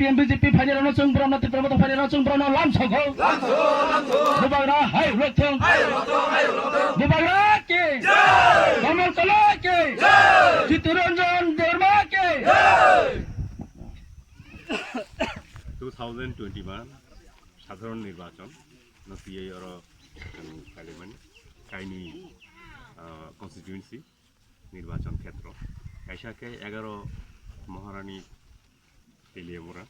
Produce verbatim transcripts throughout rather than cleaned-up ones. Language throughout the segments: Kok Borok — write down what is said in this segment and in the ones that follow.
P M B J P phainirokno chwng borokno, Tipra Motha phainirokno chwng borokno lamsokgo. Bubagra hai ulo thung. Bubagra ki. Kamal Koloi ki. Chittaranjan Debbarma ki. Two thousand twenty-one sadharon nirbachon no tiyai oro, um, parliament kaini, uh, constituency nirbachon khetro. Kaisa khe egaro Maharani Teliamura,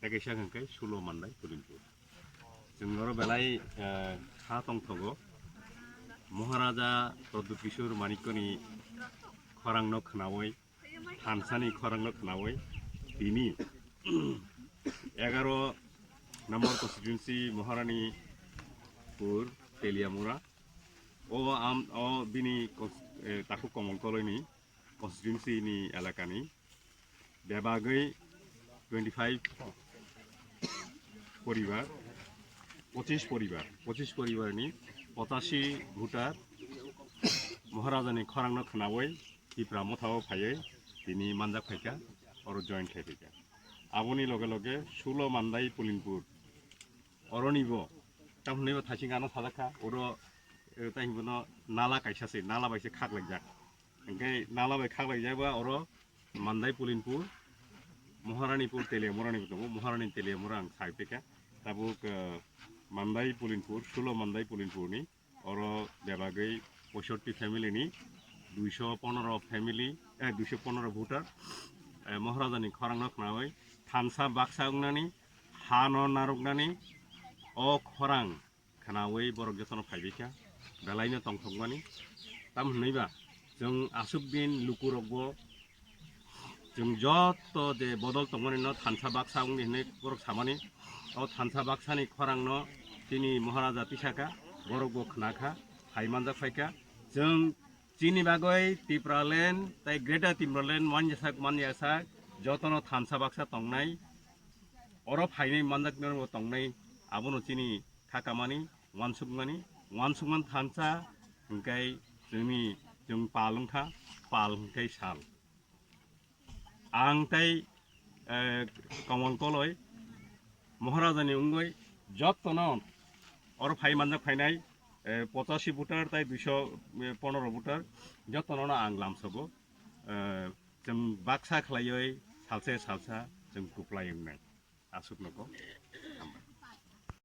tei kaisa hwnkhe Sulo Mandai Pulinpur. Chwng oro belai, eh, kha tongthogo. Maharaja Pradyut Kishore Manikyani khorangno khnaui, thansani khorangno khnaui, tini egaro number constituency Maharani Pur Teliamura, o am, o bini cons-, eh, takhuk Komol Koloini constituency ni elakani bebagwi twenty five poribar, pochis poribar, pochis poribar ni pochashi voter Maharaja ni khorang no khnaui Tipra Motha o phaiwi tini manjak phaikha, oro join khai phaikha. Aboni loge loge Sulo Mandai Pulinpur oroni bo tamni bo thaising ano sajak kha, oro, eh, tai hinwi bono nala kaisa se, nala bai se khak laijak. Hingke nala bai khak laijak ba oro Mandai Pulinpur, Maharani Pur Teliamura ni bo tongo, Maharani Teliamura ang sai peka. Tabuk, eh, Mandai Pulinpur, Sulo Mandai Pulinpur ni oro bebagwi poisotti family ni duiso ponoro family, eh, duiso ponoro voter, eh, Maharaja ni khorang no khnaui thansa baksa wngnani, ha no narwknani, o khorang khnaui borok jotono phaibaikha, belaino tongthokmani. Tam hwnwi ba, chwng aswk din lukurokbo, chwng joto je bodol tongmani no thansa baksa wngdi hwnwi borok samani. O thansa baksani khorangno chini Maharaja tisakha, borokbo khnakha, phai manjak phaikha. Chwng chini bagwi Tipraland tei Greater Tipraland manyasak manyasak jotono thansa baksa tongnai, oro phainai manjaknai tongnai, abono chini kha kamani, wansukmani, wansukmani thansa, hingkai chwngni, chwng pal wngkha, pal hingkai sal. Ang tei, eh, Komol Koloi, Maharajani wngwi jotono oro phai manjak phainai, eh, pochashi voter tei duiso ponoro voter, jotono ang lamsogo, eh, chwng baksa khlaiwi salsa salsa chwng kuplai wngnai. Aswk nokho.